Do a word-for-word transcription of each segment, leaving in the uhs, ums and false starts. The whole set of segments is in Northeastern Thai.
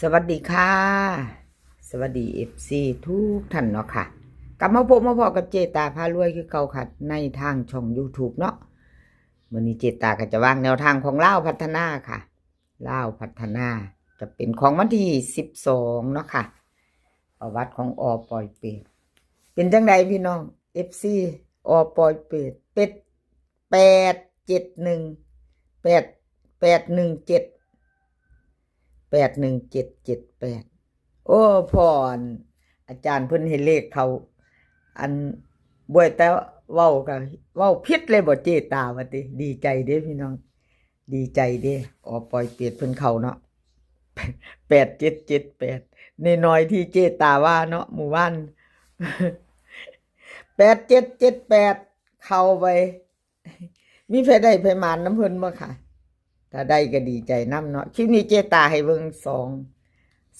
สวัสดีค่ะ สวัสดี เอฟซี ทุกท่านเนาะค่ะ กลับมาพบมาพ้อกับเจตาพารวยคือเก่าค่ะ ในทางช่อง YouTube เนาะ มื้อนี้เจตาก็จะวางแนวทางของลาวพัฒนาค่ะ ลาวพัฒนา จะเป็นของวันที่สิบสองเนาะค่ะ ประวัติของ อ.ปอยเปต เป็นจังใดพี่น้อง เอฟซี อ.ปอยเปต เป็ด แปดเจ็ดหนึ่ง แปด แปดหนึ่งเจ็ด แปดหนึ่งเจ็ดเจ็ดแปด โอ้ พ่ออัน อาจารย์เพิ่นให้เลขเขา อัน บวยแต่เว้าก็เว้าผิดเลยบ่เจตาว่าติ ดีใจเด้พี่น้อง ดีใจเด้ อ.ปอยเปต เพิ่นเข้าเนาะ แปดเจ็ดเจ็ดแปด น้อยๆที่เจตาว่าเนาะ หมู่บ้าน แปดเจ็ดเจ็ดแปด เข้าไป มีไผได้ไผหมานนำเพิ่นบ่ค่ะ ถ้าได้ก็ดีใจนำเนาะ คลิปนี้เจตาให้เบิ่งสอง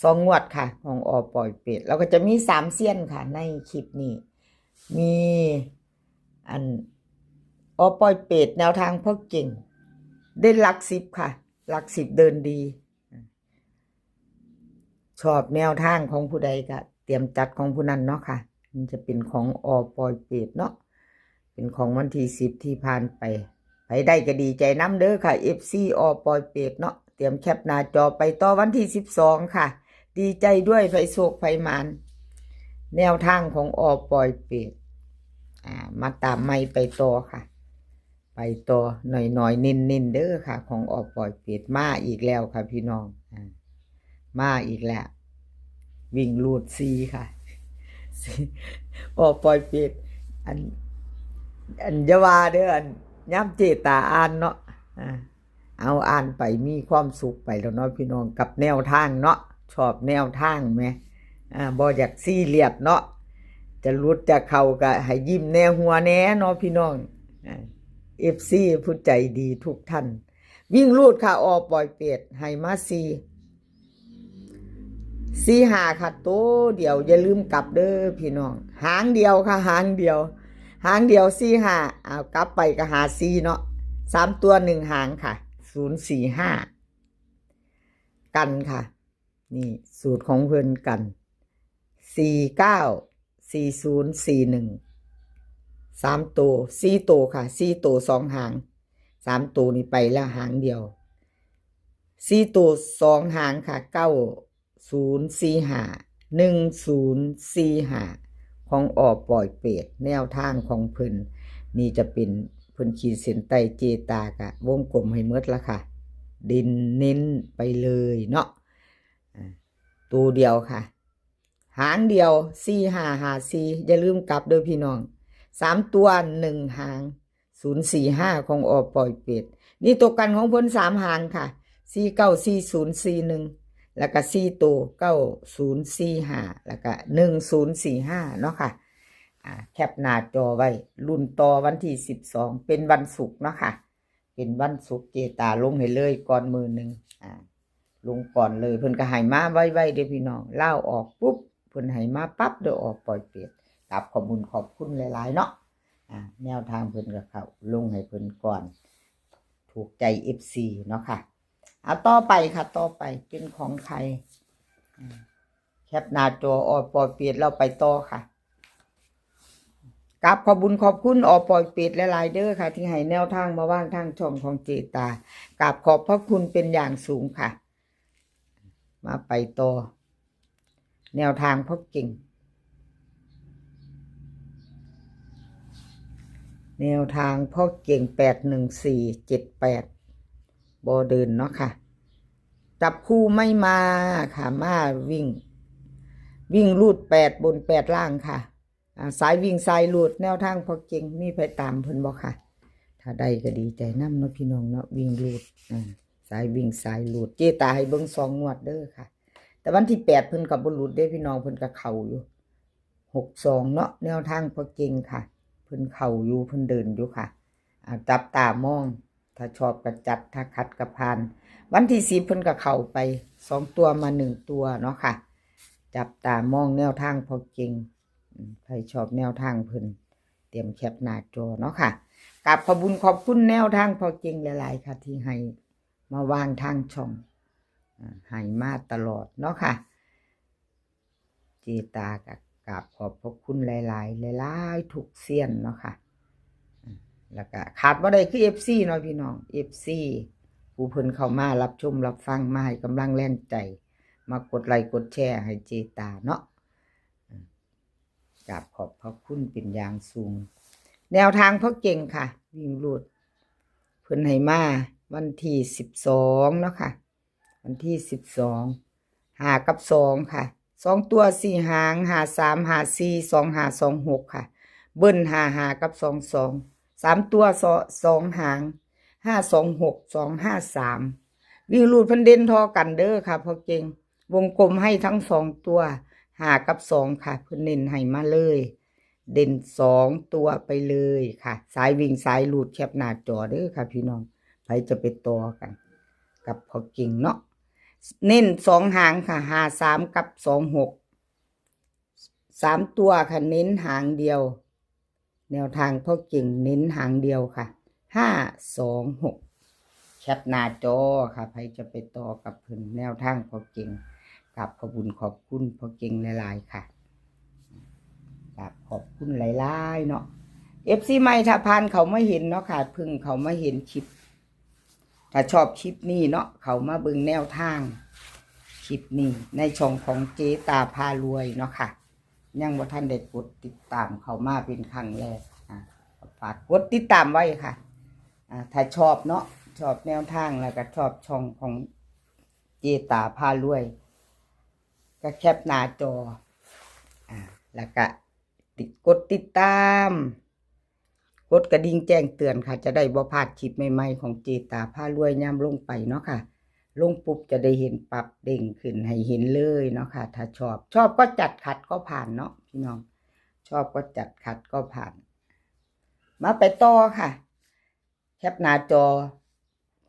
สองงวดค่ะ ของ อ.ปอยเปต แล้วก็จะมีสามเซียนค่ะ ในคลิปนี้ มี อัน อ.ปอยเปต แนวทางพ่อเก่ง เด่นหลักสิบค่ะ หลักสิบเดินดี ชอบแนวทางของผู้ใดก็เตรียมจัดของผู้นั้นเนาะค่ะ มันจะเป็นของ อ.ปอยเปต เนาะ เป็นของวันที่สิบที่ผ่านไป ไผได้ก็ดีใจนำเด้อค่ะ เอฟซี อ.ปอยเปต เนาะ เตรียมแคปหน้าจอไปต่อวันที่สิบสองค่ะ ดีใจด้วย ไผโชคไผหมาน แนวทางของ อ.ปอยเปต อ่า มาตามใหม่ไปต่อค่ะ ไปต่อ น้อยๆเน้นๆเด้อค่ะ ของ อ.ปอยเปต มาอีกแล้วค่ะพี่น้อง อ่า มาอีกแล้ว วิ่งรูดสี่ค่ะ อ.ปอยเปต อัน อันอย่าว่าเด้อ อันยามเจตาอ่านเนาะ อ่า เอาอ่านไปมีความสุขไปแล้วเนาะพี่น้อง กับแนวทางเนาะ ชอบแนวทางแหม อ่า บ่อยากซีเรียสเนาะ จะหลุดจะเข้าก็ให้ยิ้มแหน่หัวแหน่เนาะพี่น้อง อ่า เอฟซี ผู้ใจดีทุกท่าน วิ่งรูดค่ะ อ.ปอยเปต ให้มาสี่ สี่ห้าค่ะ โตเดียว อย่าลืมกลับเด้อพี่น้อง หางเดียวค่ะ หางเดียว หางเดียว สี่ห้า เอากลับไปก็หาสี่เนาะ สามตัวหนึ่งหางค่ะ ศูนย์สี่ห้า กันค่ะ นี่สูตรของเพิ่นกัน สี่เก้า สี่ศูนย์ สี่หนึ่ง สามโต สี่โตค่ะ สี่โตสองหาง สามโตนี่ไปแล้วหางเดียว สี่โตสองหางค่ะ เก้าศูนย์สี่ห้า หนึ่งศูนย์สี่ห้า ของ อ.ปอยเปต แนวทางของเพิ่น นี่จะเป็นเพิ่นขีดเส้นใต้เจตากะวงกลมให้หมดละค่ะ เด่นเน้นไปเลยเนาะ อ่า ตัวเดียวค่ะ หางเดียว สี่ห้าห้าสี่ อย่าลืมกลับเด้อพี่น้อง สามตัวหนึ่งหาง ศูนย์สี่ห้า ของ อ.ปอยเปต นี่ตัวกันของเพิ่นสามหางค่ะ สี่เก้า สี่ศูนย์ สี่หนึ่ง แล้วก็สี่ตัว เก้าศูนย์สี่ห้า แล้วก็หนึ่งศูนย์สี่ห้า เนาะค่ะ อ่า แคปหน้าจอไว้ ลุ้นต่อวันที่สิบสอง เป็นวันศุกร์เนาะค่ะ เป็นวันศุกร์ เจตาลงให้เลยก่อนมื้อหนึ่ง อ่า ลงก่อนเลย เพิ่นก็ให้มาไวๆเด้อพี่น้อง ลาวออกปุ๊บ เพิ่นให้มาปั๊บเด้อ อ.ปอยเปต กราบขอบบุญขอบคุณหลายๆเนาะ อ่า แนวทางเพิ่นก็เข้า ลงให้เพิ่นก่อน ถูกใจ เอฟซี เนาะค่ะ เอาต่อไปค่ะ ต่อไปเป็นของใคร อ่า แคปหน้าจอ อ.ปอยเปต เราไปต่อค่ะ กราบขอบบุญขอบคุณ อ.ปอยเปต หลายๆเด้อค่ะ ที่ให้แนวทางมาวางทางช่องของเจตา กราบขอบพระคุณเป็นอย่างสูงค่ะ มาไปต่อ แนวทางพ่อเก่ง แนวทางพ่อเก่ง แปดหนึ่งสี่เจ็ดแปด บ่เดินเนาะค่ะ จับคู่ไม่มาค่ะ มาวิ่ง วิ่งรูดแปดบนแปดล่างค่ะ อ่า สายวิ่งสายรูด แนวทางพ่อเก่ง มีไผตามเพิ่นบ่ค่ะ ถ้าได้ก็ดีใจนำเนาะพี่น้องเนาะ วิ่งรูด อ่า สายวิ่งสายรูด เจตาให้เบิ่งสองงวดเด้อค่ะ แต่วันที่แปดเพิ่นก็บ่หลุดเด้พี่น้อง เพิ่นก็เข้าอยู่ หกสอง เนาะ แนวทางพ่อเก่งค่ะ เพิ่นเข้าอยู่ เพิ่นเดินอยู่ค่ะ อ่า จับตามอง ถ้าชอบก็จัด ถ้าขัดก็ผ่าน วันที่สิบเพิ่นก็เข้าไปสองตัวมาหนึ่งตัวเนาะค่ะ จับตามองแนวทางพ่อเก่ง อืม ใครชอบแนวทางเพิ่น เตรียมแคปหน้าจอเนาะค่ะ กราบขอบบุญขอบคุณแนวทางพ่อเก่งหลายๆค่ะ ที่ให้มาวางทางช่อง ให้มาตลอดเนาะค่ะ เจตาก็กราบขอบพระคุณหลายๆ หลายๆ ทุกเซียนเนาะค่ะ แล้วก็ขาดบ่ได้คือ เอฟซี เนาะพี่น้อง เอฟซี ผู้เพิ่นเข้ามารับชมรับฟัง มาให้กำลังแรงใจ มากดไลค์กดแชร์ให้เจตาเนาะ กราบขอบพระคุณเป็นอย่างสูง แนวทางพ่อเก่งค่ะ วิ่งรูด เพิ่นให้มาวันที่สิบสองเนาะค่ะ วันที่สิบสอง ห้ากับสองค่ะ สองตัวสี่หาง ห้าสาม ห้าสี่ สองห้า สองหกค่ะ เบิ้ล ห้าห้า กับ สองสอง สามตัวสอง สองหาง ห้าสองหก สองห้าสาม วิ่งรูดเพิ่นเด่นท่อกันเด้อค่ะพ่อเก่ง วงกลมให้ทั้งสองตัว ห้ากับสองค่ะ เพิ่นเน้นให้มาเลย เด่นสองตัวไปเลยค่ะ สายวิ่งสายรูดแคปหน้าจอเด้อค่ะพี่น้อง ไผจะไปต่อกัน กับพ่อเก่งเนาะ เน้นสองหางค่ะ ห้าสาม กับ สองหก สามตัวค่ะ เน้นหางเดียว แนวทางพ่อเก่งเน้นหางเดียวค่ะ ห้าสองหก แคปหน้าจอค่ะ ไผจะไปต่อกับเพิ่น แนวทางพ่อเก่ง กราบขอบคุณขอบคุณพ่อเก่งหลายๆค่ะ กราบขอบคุณหลายๆเนาะ เอฟซี ใหม่ถ้าผ่านเข้ามาเห็นเนาะค่ะ เพิ่งเข้ามาเห็นคลิป ถ้าชอบคลิปนี้เนาะ เข้ามาเบิ่งแนวทางคลิปนี้ในช่องของเจตาพารวยเนาะค่ะ ยังบ่ทันได้กดติดตามเข้ามาเป็นครั้งแรก อ่ะ ฝากกดติดตามไว้ค่ะ อ่ะ ถ้าชอบเนาะ ชอบแนวทางแล้วก็ชอบช่องของเจตาพารวย ก็แคปหน้าจอ อ่ะ แล้วก็ติด กดติดตาม กดกระดิ่งแจ้งเตือนค่ะ จะได้บ่พลาดคลิปใหม่ๆของเจตาพารวยยามลงไปเนาะค่ะ ลงปุ๊บจะได้เห็นปั๊บเด้งขึ้นให้เห็นเลยเนาะค่ะ ถ้าชอบ ชอบก็จัด ขัดก็ผ่านเนาะพี่น้อง ชอบก็จัด ขัดก็ผ่าน มาไปต่อค่ะ แคปหน้าจอ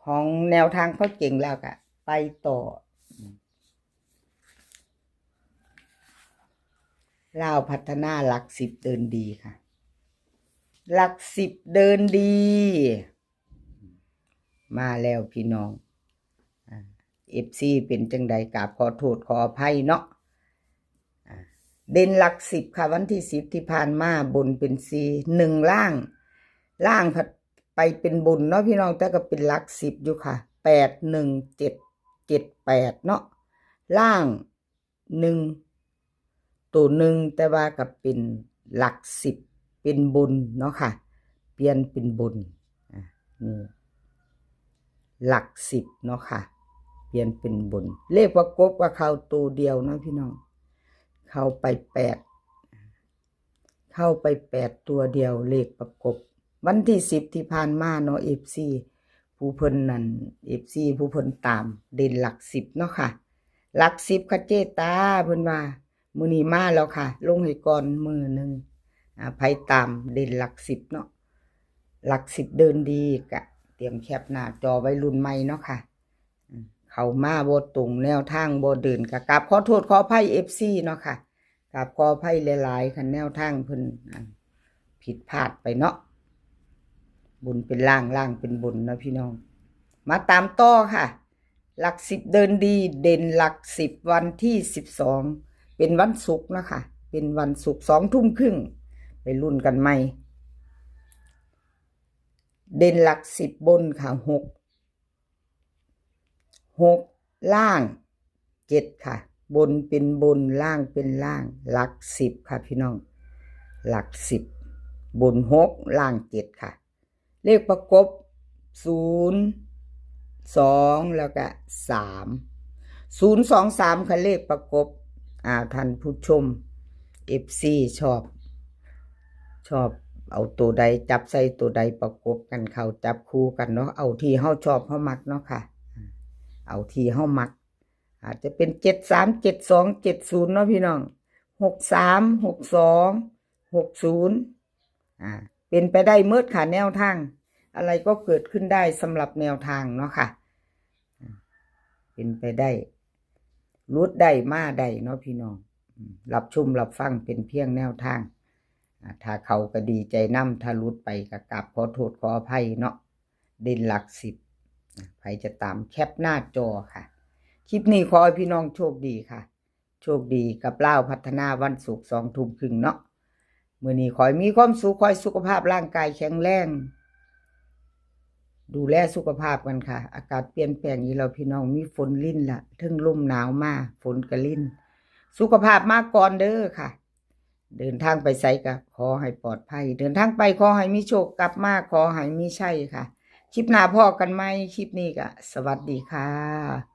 ของแนวทางพ่อเก่งแล้วก็ไปต่อ ลาวพัฒนาหลักสิบเดินดีค่ะ หลักสิบเดินดี มาแล้วพี่น้อง อ่า เอฟซี เป็นจังใด กราบขอโทษขออภัยเนาะ อ่า เด่นหลักสิบค่ะ วันที่สิบที่ผ่านมาบนเป็นสี่ หนึ่งล่าง ล่างพัดไปเป็นบนเนาะพี่น้อง แต่ก็เป็นหลักสิบอยู่ค่ะ แปดหนึ่งเจ็ด เจ็ดแปดเนาะ ล่าง หนึ่ง ตัวหนึ่ง แต่ว่าก็เป็นหลักสิบ เป็นบนเนาะค่ะ เปลี่ยนเป็นบน อ่ะ นี่ หลักสิบเนาะค่ะ เปลี่ยนเป็นบน เลขประกบก็เข้าตัวเดียวเนาะพี่น้อง เข้าไปแปด เข้าไปแปดตัวเดียว เลขประกบ วันที่สิบที่ผ่านมาเนาะ เอฟซี ผู้เพิ่นนั่น เอฟซี ผู้เพิ่นตาม เด่นหลักสิบเนาะค่ะ หลักสิบค่ะเจตา เพิ่นว่า มื้อนี้มาแล้วค่ะ ลงให้ก่อนมื้อหนึ่ง อ่า ไผตามเด่นหลักสิบเนาะ หลักสิบเดินดี ก็เตรียมแคปหน้าจอไว้ รุ่นใหม่เนาะค่ะ อืม เข้ามาบ่ตรงแนวทางบ่เดิน ก็กราบขอโทษขออภัย เอฟซี เนาะค่ะ กราบขออภัยหลายๆ คันแนวทางเพิ่น อ่า ผิดพลาดไปเนาะ บนเป็นล่าง ล่างเป็นบนเนาะพี่น้อง มาตามต่อค่ะ หลักสิบเดินดี เด่นหลักสิบ วันที่สิบสอง เป็นวันศุกร์นะคะ เป็นวันศุกร์ สองทุ่มครึ่ง ไปลุ้นกันใหม่ เด่นหลักสิบบนค่ะ หก หก ล่าง เจ็ดค่ะ บนเป็นบน ล่างเป็นล่าง หลักสิบค่ะพี่น้อง หลักสิบ บนหก ล่างเจ็ดค่ะ เลขประกบ ศูนย์ สอง แล้วก็ สาม ศูนย์ สอง สาม ค่ะ เลขประกบ อ่า ท่านผู้ชม เอฟซี ชอบ ชอบเอาตัวใด จับใส่ตัวใด ประกบกันเข้า จับคู่กันเนาะ เอาที่เฮาชอบเฮามักเนาะค่ะ เอาที่เฮามัก อาจจะเป็น เจ็ดสาม เจ็ดสอง เจ็ดศูนย์ เนาะพี่น้อง หกสาม หกสอง หกศูนย์ อ่า เป็นไปได้หมดค่ะ แนวทาง อะไรก็เกิดขึ้นได้สำหรับแนวทางเนาะค่ะ อ่า เป็นไปได้ หลุดได้มาได้เนาะพี่น้อง อืม รับชมรับฟังเป็นเพียงแนวทาง อ่า ถ้าเข้าก็ดีใจนำ ถ้าหลุดไปก็กราบขอโทษขออภัยเนาะ เด่นหลักสิบ อ่ะ ใครจะตามแคปหน้าจอค่ะ คลิปนี้ขอให้พี่น้องโชคดีค่ะ โชคดีกับลาวพัฒนาวันศุกร์สองทุ่มครึ่งเนาะ มื้อนี้ขอให้มีความสุข ขอให้สุขภาพร่างกายแข็งแรง ดูแลสุขภาพกันค่ะ อากาศเปลี่ยนแปลงอีกแล้วพี่น้อง มีฝนรินละ เทิงลมหนาวมา ฝนกะริน สุขภาพมาก่อนเด้อค่ะ เดินทางไปไสก็ขอให้ปลอดภัย เดินทางไปขอให้มีโชค กลับมาขอให้มีชัยค่ะ คลิปหน้าพ้อกันใหม่ คลิปนี้ก็สวัสดีค่ะ